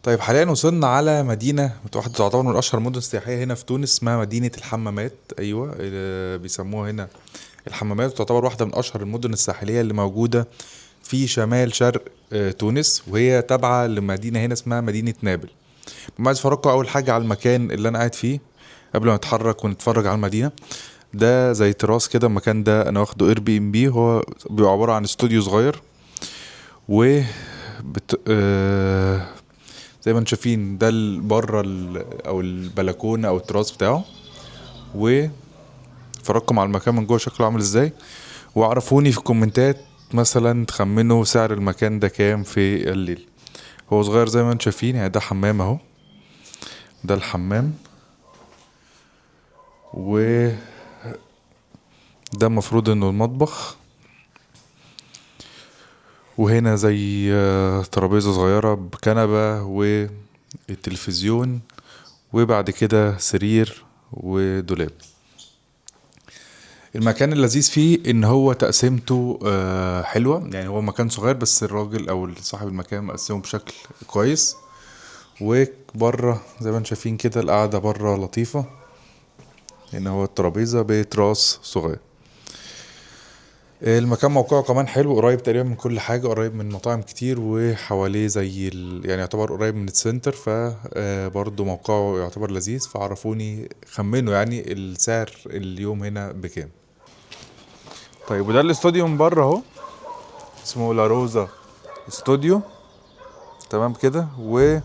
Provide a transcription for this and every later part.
طيب حاليا وصلنا على مدينة واحدة تعتبر من أشهر المدن السياحية هنا في تونس، اسمها مدينة الحمامات. أيوة بيسموها هنا الحمامات، وتعتبر واحدة من أشهر المدن الساحلية اللي موجودة في شمال شرق تونس، وهي تابعة لمدينة هنا اسمها مدينة نابل. عايز افرجكم أول حاجة على المكان اللي أنا قاعد فيه قبل ما نتحرك ونتفرج على المدينة. ده زي تراس كده، المكان ده أنا واخده Airbnb، هو بيبقى عبارة عن استوديو صغير، و بت... آه، زي ما انتم شايفين ده بره او البلكونه او التراس بتاعه. و اتفرجكم على المكان من جوه شكله عامل ازاي، وعرفوني في الكومنتات مثلا تخمنوا سعر المكان ده كام في الليل. هو صغير زي ما انتم شايفين، يعني ده حمام اهو، ده الحمام، و ده المفروض انه المطبخ، وهنا زي ترابيزة صغيرة بكنبة والتلفزيون، وبعد كده سرير ودولاب. المكان اللذيذ فيه ان هو تقسيمته حلوة، يعني هو مكان صغير بس الراجل او صاحب المكان مقسمه بشكل كويس. وبره زي ما انتم شايفين كده القعدة بره لطيفة، ان هو الترابيزة بتراس صغير. المكان موقعه كمان حلو، قريب تقريبا من كل حاجة، قريب من مطاعم كتير، وحواليه زي يعني يعتبر قريب من ال center، ف برضه موقعه يعتبر لذيذ. فعرفوني خمنوا يعني السعر اليوم هنا بكام. طيب وده الاستوديو من بره اهو، اسمه لاروزا استوديو، تمام كده. و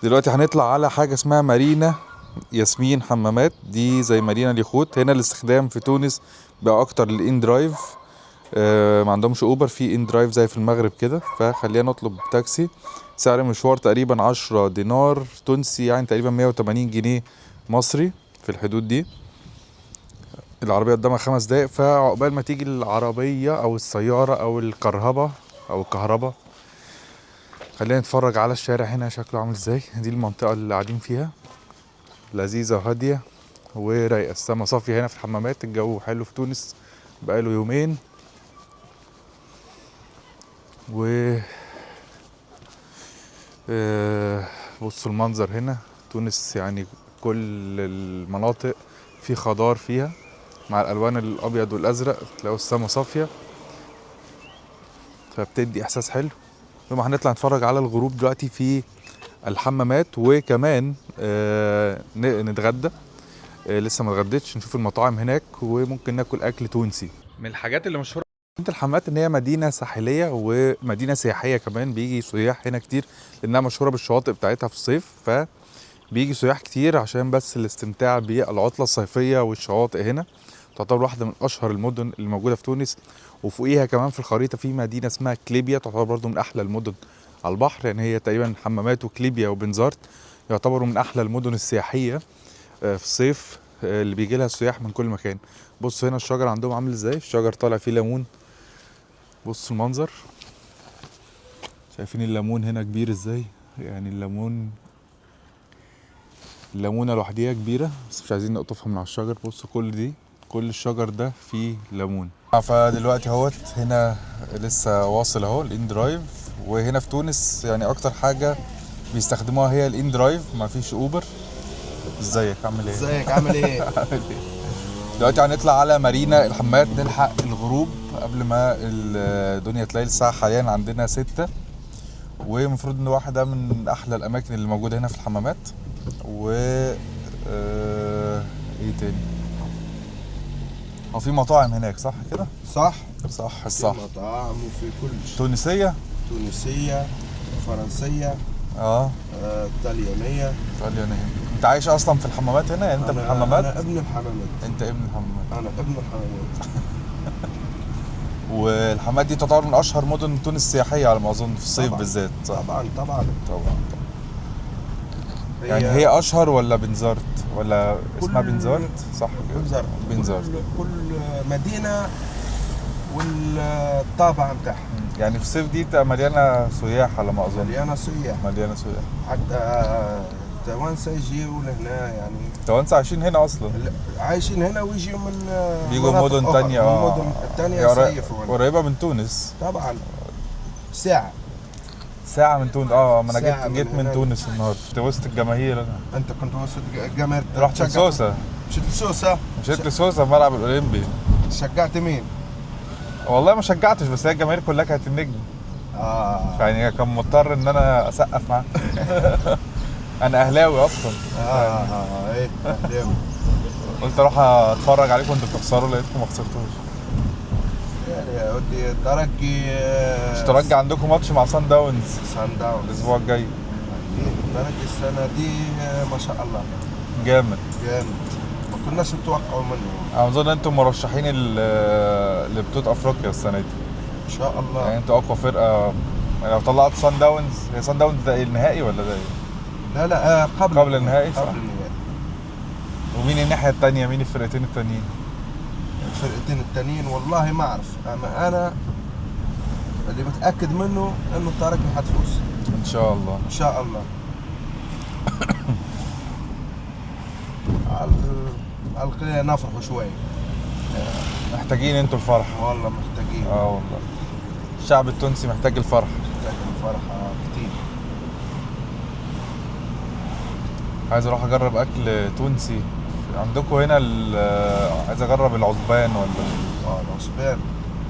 دلوقتي هنطلع على حاجة اسمها مارينا ياسمين حمامات، دي زي مارينا اليخوت. هنا الاستخدام في تونس بقى اكتر لل inDrive، ما عندهمش اوبر، في inDrive زي في المغرب كده. فخلينا نطلب تاكسي، سعر المشوار تقريبا 10 دينار تونسي، يعني تقريبا 180 جنيه مصري في الحدود دي. العربية قدامها 5 دقايق، فعقبال ما تيجي العربية او السيارة او الكهرباء او الكهرباء خلينا نتفرج على الشارع هنا شكله عامل ازاي. دي المنطقة اللي قاعدين فيها، لذيذة وهادية ورايقة، السما صافية هنا في الحمامات، الجو حلو في تونس بقاله يومين. و بصوا المنظر هنا، تونس يعني كل المناطق في خضار فيها مع الألوان الأبيض والأزرق، تلاقوا السما صافية فبتدي إحساس حلو. ثم هنطلع نتفرج على الغروب دلوقتي في الحمامات، وكمان نتغدى، لسه ما اتغديتش، نشوف المطاعم هناك وممكن ناكل اكل تونسي. من الحاجات اللي مشهوره مدينة الحمامات ان هي مدينه ساحليه ومدينه سياحيه كمان، بيجي سياح هنا كتير لانها مشهوره بالشواطئ بتاعتها في الصيف، فبيجي سياح كتير عشان بس الاستمتاع بالعطله الصيفيه والشواطئ هنا. تعتبر واحده من اشهر المدن اللي موجوده في تونس، وفوقيها كمان في الخريطه في مدينه اسمها كليبيا، تعتبر برضو من احلى المدن على البحر. يعني هي تقريبا حمامات وكليبيا وبنزرت يعتبروا من احلى المدن السياحيه في الصيف، اللي بيجي لها السياح من كل مكان. بصوا هنا الشجر عندهم عامل ازاي، الشجر طالع فيه ليمون، بصوا المنظر، شايفين الليمون هنا كبير ازاي، يعني الليمونه لوحديها كبيره، بس مش عايزين نقطفها من على الشجر. بصوا كل الشجر ده فيه ليمون. فدلوقتي اهوت هنا لسه واصل اهو ال inDrive، وهنا في تونس يعني اكتر حاجه بيستخدموها هي ال inDrive، ما فيش اوبر. ازيك عامل ايه؟ ازيك عامل ايه؟ عامل ايه؟ دلوقتي هنطلع على مارينا الحمامات نلحق الغروب قبل ما الدنيا تليل. الساعة حاليا عندنا 6، ومفروض ان واحدة من احلى الاماكن اللي موجودة هنا في الحمامات. و ايه تاني؟ هو في مطاعم هناك صح كده؟ صح؟ صح في صح. مطاعم وفي كل شيء، تونسية؟ تونسية، فرنسية، اه طليانية. طليانية. انت عايش اصلا في الحمامات هنا؟ يعني انت من الحمامات؟ انا ابن الحمامات. انت ابن الحمامات. انا ابن الحمامات. والحمامات دي تعتبر من اشهر مدن تونس السياحية على ما اظن في الصيف طبعاً. بالذات، صح؟ طبعا طبعا. طبعا. يعني هي اشهر ولا بنزرت؟ ولا اسمها بنزرت صح كده؟ بنزرت. بنزرت. كل مدينة والطابع نتاعها. يعني في الصيف دي بتبقى مليانة سياح على ما اظن. مليانة سياح. مليانة سياح. حتى التوانسة يجيو لهنا، يعني التوانسة عايشين هنا اصلا. عايشين هنا ويجيو من بيجوا مناطق مدن أخرى، تانية. من مدن تانية هي يصيفوا هنا. قريبة من تونس طبعا ساعة. ساعة من تونس. اه ما انا ساعة جيت من جيت من هناك. تونس النهارده، كنت وسط الجماهير انا. انت كنت وسط الجماهير. رحت تشجع- لسوسة. مشيت لسوسه. مشيت لسوسة في ملعب الاولمبي. شجعت مين؟ والله ما شجعتش، بس هي الجماهير كلها كانت النجم. اه يعني كان مضطر ان انا اسقف معاه. انا اهلاوي اصلا. اه ايه أهلاوي. قلت اروح اتفرج عليكم انتوا بتخسروا، لقيتكم ما خسرتوش. يعني يا ودي الترجي مش ترجي عندكم ماتش مع سان داونز سان داونز الاسبوع الجاي؟ إيه، الترجي السنة دي ما شاء الله. جامد. جامد، ما كناش نتوقعوا منه. انا اظن انتم مرشحين لبطولة افريقيا السنة دي. ان شاء الله. يعني انتوا اقوى فرقه. يعني لو طلعت سان داونز، هي سان داونز ده ايه، النهائي ولا ده ايه؟ لا لا، قبل قبل النهائي، صح؟ قبل النهائي. ومين الناحية الثانية؟ مين الفرقتين التانيين؟ الفرقتين التانيين والله ما اعرف، اما انا اللي متاكد منه انه الترجي حتفوز. ان شاء الله. ان شاء الله. على على القليلة نفرحوا شوي. محتاجين انتوا الفرح. والله محتاجين. اه والله الشعب التونسي محتاج الفرح. محتاج الفرحة كتير. عايز اروح اجرب اكل تونسي عندكم هنا. عايز اجرب العصبان ولا اه العصبان.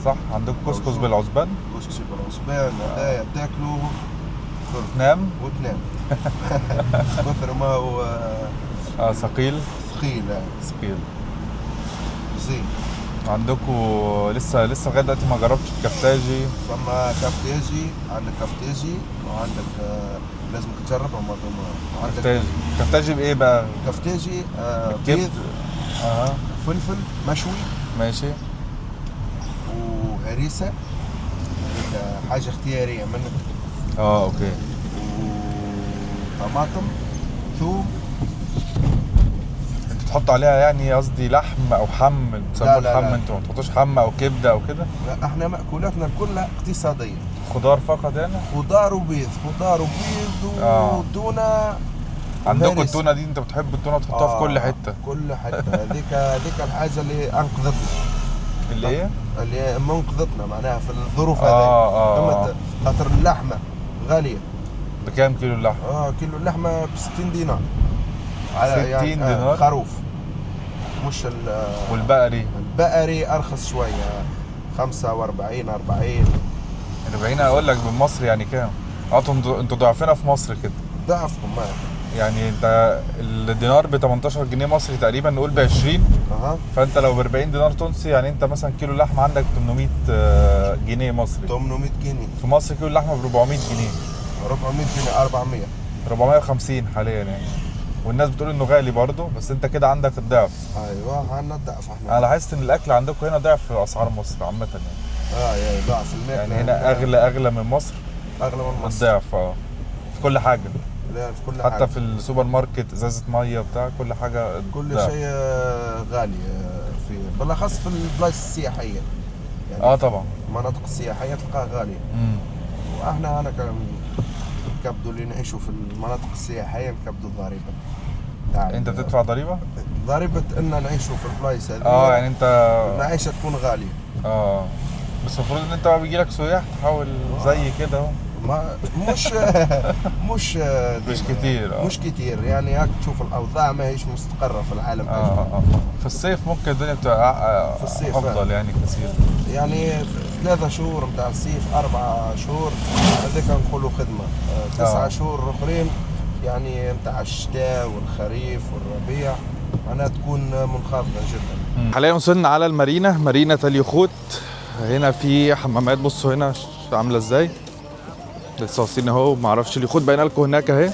صح عندكم كسكس عصبان. بالعصبان؟ كسكسي بالعصبان هذايا تاكله تنام. وتنام كثر ما هو اه ثقيل. ثقيل. ثقيل. زين. عندكم لسه لغاية دلوقتي ما جربتش الكفتاجي. فما كفتاجي، عندك كفتاجي وعندك لازم تجربهم هذوما. عندك كفتاجي، كفتاجي بايه بقى؟ كفتاجي الكبد. بيض، اها فلفل مشوي، ماشي، وهريسه، هذيك حاجة اختيارية منك. اه okay. وطماطم، ثوم. انتوا بتحطوا عليها يعني قصدي لحم او حم؟ بتسموه لا، لا، الحم لا. انتوا ما بتحطوش حم او كبده او كده؟ لا، احنا مأكولاتنا كلها اقتصادية. خضار فقط يعني؟ خضار وبيض، خضار وبيض وتونه. عندكم وهريسة. التونه دي، انت بتحب التونه تحطها في كل حتة. كل حتة. هذيك الحاجة اللي انقذتنا. اللي ايه؟ اللي منقذتنا معناها في الظروف هذه. فهمت؟ خاطر اللحمة غالية. بكام كيلو اللحمة؟ كيلو اللحمة ب 60 دينار. على 60 يعني دينار؟ خروف. مش والبقري؟ البقري ارخص شوية، 45 40. 40. اقول لك بالمصري يعني كام؟ انتوا ضعفنا في مصر كده. ضعفكم ما. يعني انت الدينار ب 18 جنيه مصري تقريبا، نقول ب 20. اها. فانت لو ب 40 دينار تونسي يعني انت مثلا كيلو لحمه عندك 800 جنيه مصري. 800 جنيه. في مصر كيلو اللحمة ب 400 جنيه. 400 جنيه، 400. 450 حاليا يعني. والناس بتقول انه غالي برضه، بس انت كده عندك الضعف. ايوه عندنا الضعف احنا. انا لاحظت ان الاكل عندكم هنا ضعف اسعار مصر عامة يعني. يعني ضعف الماكلة. يعني هنا اغلى من مصر. اغلى من مصر. الضعف. في كل حاجة. لا في كل حتى حاجة. في السوبر ماركت، ازازة مية بتاع كل حاجة كل ضعف. شيء غالي في بالاخص في البلايص السياحية. يعني طبعا المناطق السياحية تلقاها غالية. واحنا انا نكبدوا اللي نعيشوا في المناطق السياحية نكبدوا الضريبة. انت بتدفع ضريبة؟ ضريبة ان نعيشوا في البلايص هذه. يعني انت المعيشة تكون غالية. بس المفروض ان انت بقى بيجي لك سياح تحاول زي كده اهو. ما مش مش مش كتير. مش كتير يعني. هاك تشوف الاوضاع ماهيش مستقره في العالم. في الصيف ممكن الدنيا بتبقى في الصيف، افضل يعني كثير. يعني 3 شهور نتاع الصيف، 4 شهور هذاك نقولوا خدمة. 9 شهور اخرين يعني نتاع الشتاء والخريف والربيع معناها تكون منخفضة جدا. حاليا وصلنا على المارينا، مارينا اليخوت. هنا في حمامات، بصوا هنا عامله ازاي. لسه واصلين اهو، ما اعرفش اليخوت باينة لكم هناك اهي.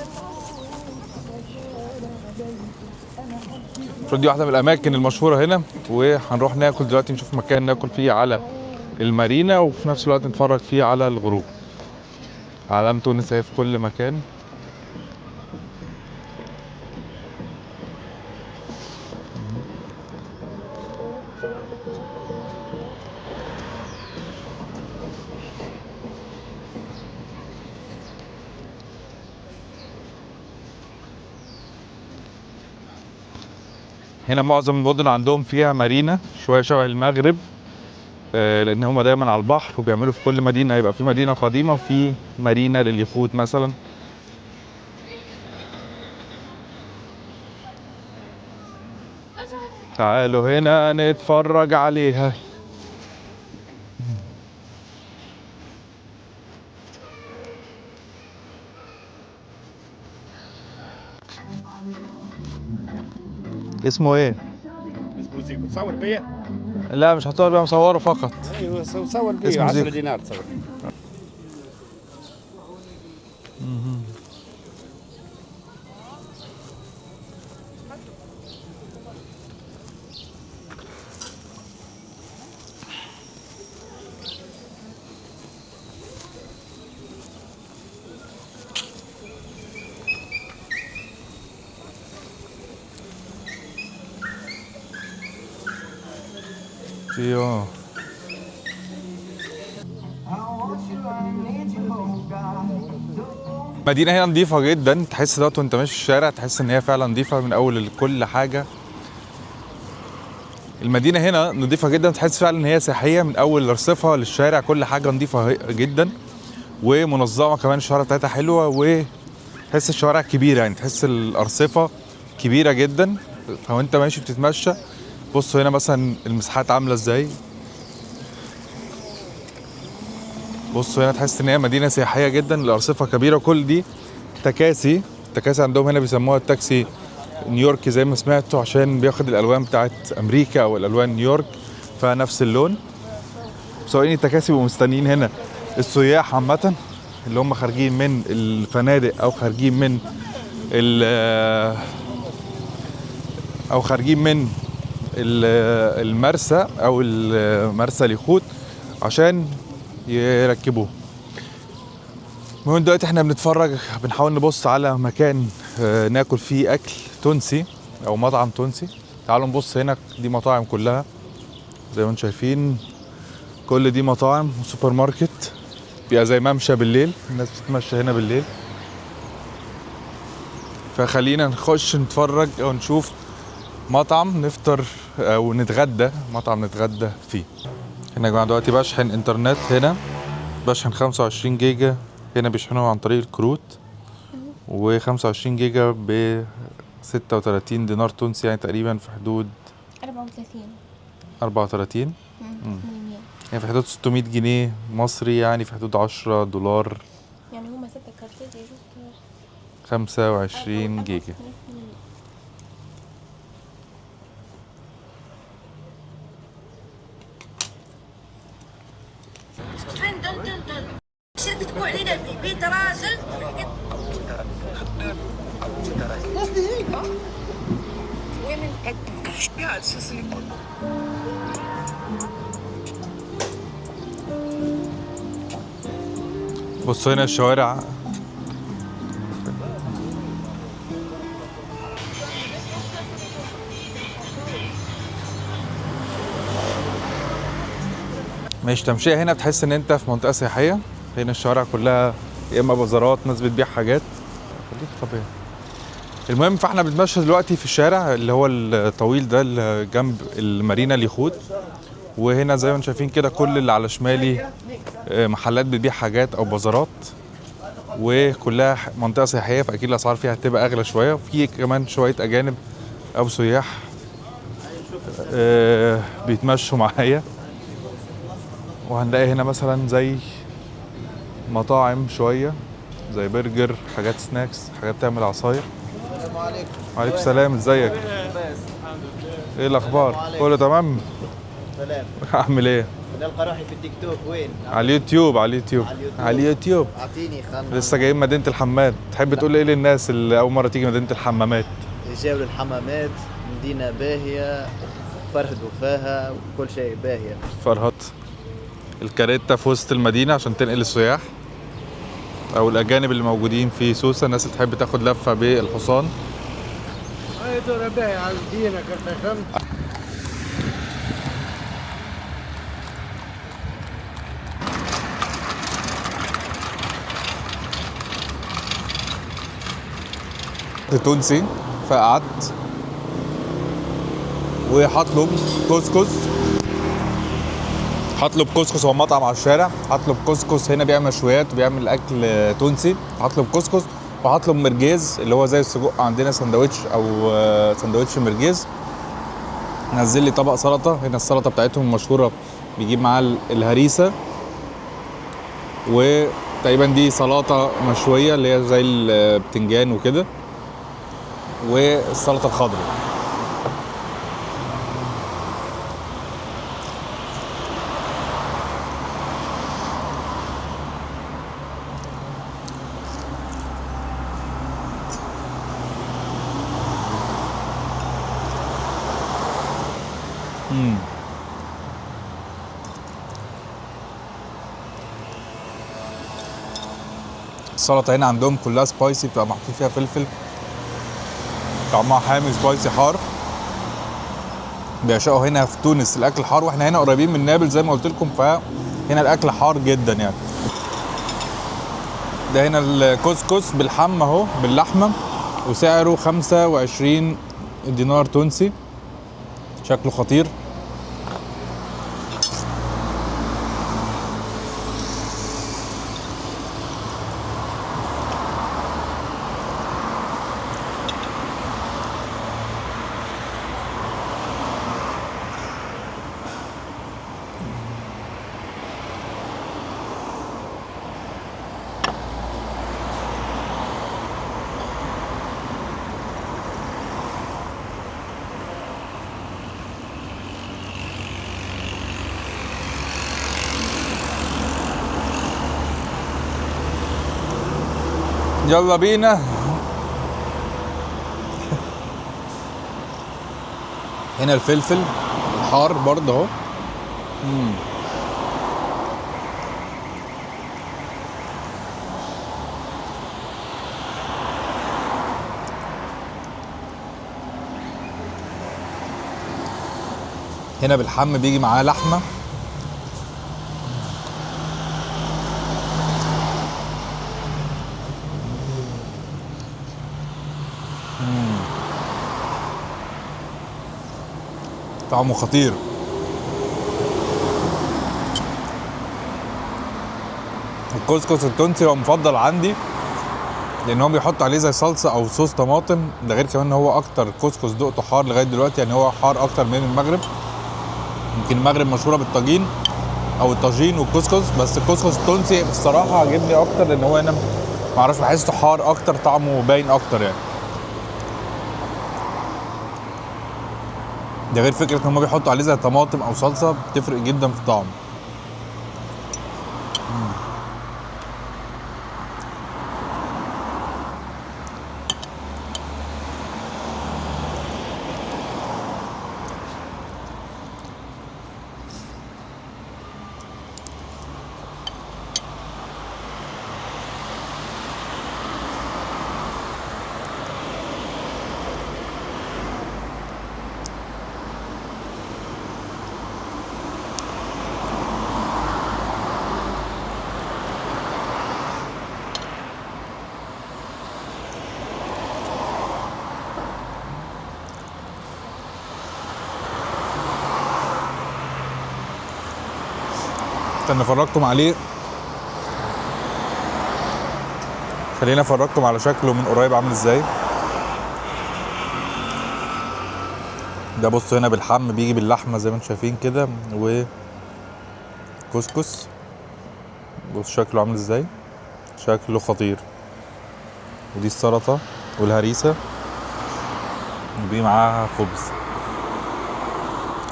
المفروض دي واحدة من الاماكن المشهورة هنا، وهنروح ناكل دلوقتي، نشوف مكان ناكل فيه على المارينا وفي نفس الوقت نتفرج فيه على الغروب. علام تونس اهي في كل مكان. هنا معظم المدن عندهم فيها مارينا، شوية شبه المغرب. لان هما دايما على البحر وبيعملوا في كل مدينة، يبقى في مدينة قديمة وفي مارينا لليخوت مثلا. تعالوا هنا نتفرج عليها. اسمه ايه؟ اسمه زيكو. تصور بيا؟ لا مش هتصور بيه، مصوره فقط. ايوه صور بيا، اسمه 10 زيكو. دينار تصور. ايوه المدينة هنا نظيفة جدا، تحس دوت وانت ماشي في الشارع تحس ان هي فعلا نظيفة من اول كل حاجة. المدينة هنا نظيفة جدا، تحس فعلا ان هي سياحية من اول رصيفها للشارع، كل حاجة نظيفة جدا ومنظمة. كمان الشوارع بتاعتها حلوة وتحس الشوارع كبيرة، يعني تحس الأرصفة كبيرة جدا. فوانت ماشي بتتمشى بصوا هنا مثلا المساحات عاملة ازاي. بصوا هنا تحس ان هي مدينة سياحية جدا، الأرصفة كبيرة وكل دي تكاسي. التكاسي عندهم هنا بيسموها التاكسي نيويورك زي ما سمعتوا، عشان بياخد الألوان بتاعت أمريكا أو الألوان نيويورك فنفس اللون. سواقين التكاسي بيبقوا مستنيين هنا السياح عامة اللي هم خارجين من الفنادق أو خارجين من أو خارجين من المرسى أو المرسى اليخوت عشان يركبوه. المهم دلوقتي احنا بنتفرج، بنحاول نبص على مكان ناكل فيه اكل تونسي او مطعم تونسي. تعالوا نبص هنا، دي مطاعم كلها زي ما انتم شايفين، كل دي مطاعم وسوبر ماركت. بيبقى زي ممشى بالليل، الناس بتتمشى هنا بالليل. فخلينا نخش نتفرج او نشوف مطعم نفطر او نتغدى، مطعم نتغدى فيه. هنا يا جماعة دلوقتي بشحن انترنت، هنا بشحن 25 جيجا، هنا بيشحنوها عن طريق الكروت، و25 جيجا ب 36 دينار تونسي، يعني تقريبا في حدود 34 34، 800، يعني في حدود 600 جنيه مصري، يعني في حدود 10 دولار. يعني هما 6 كارتات يجوك 25 جيجا. بصوا هنا الشوارع. ماشي، تمشية هنا بتحس ان انت في منطقة سياحية. هنا الشوارع كلها يا اما بازارات، ناس بتبيع حاجات، خليك طبيعي. المهم فاحنا بنتمشى دلوقتي في الشارع اللي هو الطويل ده اللي جنب المارينا اليخوت، وهنا زي ما انتم شايفين كده كل اللي على شمالي محلات بتبيع حاجات او بازارات، وكلها منطقة سياحية، فاكيد الاسعار فيها هتبقى اغلى شوية. وفي كمان شوية اجانب او سياح بيتمشوا معايا. وهنلاقي هنا مثلا زي مطاعم شوية، زي برجر، حاجات snacks، حاجات تعمل عصاير. السلام عليكم. وعليكم السلام، ازيك؟ ايه الاخبار؟ كله تمام؟ سلام. عامل ايه؟ نلقى روحي في التيك توك وين؟ على اليوتيوب. على اليوتيوب، على اليوتيوب. اعطيني خلنا لسه جايين مدينة الحمامات. تحب تقول ايه للناس اللي اول مرة تيجي مدينة الحمامات؟ جاوا للحمامات، مدينة باهية، فرهدوا فيها وكل شيء باهية. فرهط الكاريتا في وسط المدينة عشان تنقل السياح او الاجانب اللي موجودين في سوسة، الناس اللي تحب تاخد لفة بالحصان. تونسي، فقعدت وهطلب كسكس. هطلب كسكس، هو مطعم على الشارع. هطلب كسكس، هنا بيعمل مشويات وبيعمل اكل تونسي. هطلب كسكس وهطلب مرجيز اللي هو زي السجق عندنا، سندوتش او سندوتش مرجيز. نزل لي طبق سلطة، هنا السلطة بتاعتهم المشهورة بيجيب معاه الهريسه، وتقريبا دي سلطة مشوية اللي هي زي البتنجان وكده، والسلطة الخضراء. السلطة هنا عندهم كلها spicy، بتبقى محطوط فيها فلفل، طعمها حامي spicy حار. بيعشقوا هنا في تونس الاكل حار، واحنا هنا قريبين من نابل زي ما قلت لكم، فهنا الاكل حار جدا يعني. ده هنا الكسكس بالحمه اهو، باللحمه، وسعره 25 دينار تونسي. شكله خطير. يلا بينا. هنا الفلفل الحار برضه اهو. هنا بالحم بيجي معاه لحمه. طعمه خطير. الكسكس التونسي هو مفضل عندي، لان هو بيحط عليه زي صلصه او صوص طماطم. ده غير كمان ان هو اكتر كسكس دقته حار لغاية دلوقتي، يعني هو حار اكتر من المغرب. يمكن المغرب مشهورة بالطاجين او الطاجين والكسكس، بس الكسكس التونسي الصراحة عجبني اكتر، لان هو هنا معرفش بحسه حار اكتر، طعمه باين اكتر يعني. ده غير فكرة ان هم بيحطوا عليه زي طماطم او صلصه، بتفرق جدا في الطعم. استنى افرجكم عليه، خلينا افرجكم على شكله من قريب عامل ازاي. ده بصوا هنا بالحم، بيجي باللحمه زي ما انتم شايفين كده، وكسكس. بص شكله عامل ازاي، شكله خطير. ودي السلطة والهريسه، وبيجي معاها خبز.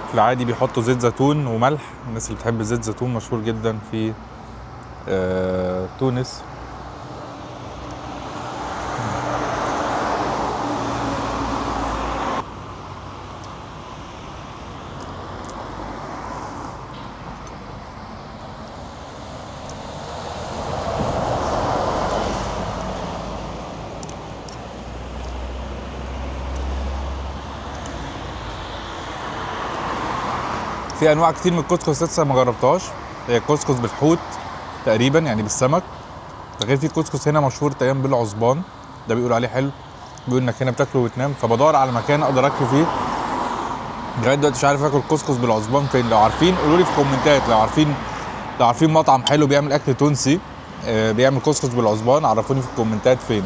في العادي بيحطوا زيت زيتون وملح، الناس اللي بتحب زيت زيتون مشهور جدا في تونس. في انواع كتير من الكسكس لسه ما جربتهاش. هي كسكس بالحوت تقريبا، يعني بالسمك. ده غير في كسكس هنا مشهور تقريبا بالعصبان، ده بيقولوا عليه حلو، بيقول انك هنا بتاكله وتنام. فبدور على مكان اقدر اكله فيه. لغاية دلوقتي مش عارف اكل كسكس بالعصبان فين. لو عارفين قولوا لي في الكومنتات، لو عارفين، لو عارفين مطعم حلو بيعمل اكل تونسي، بيعمل كسكس بالعصبان، عرفوني في الكومنتات فين.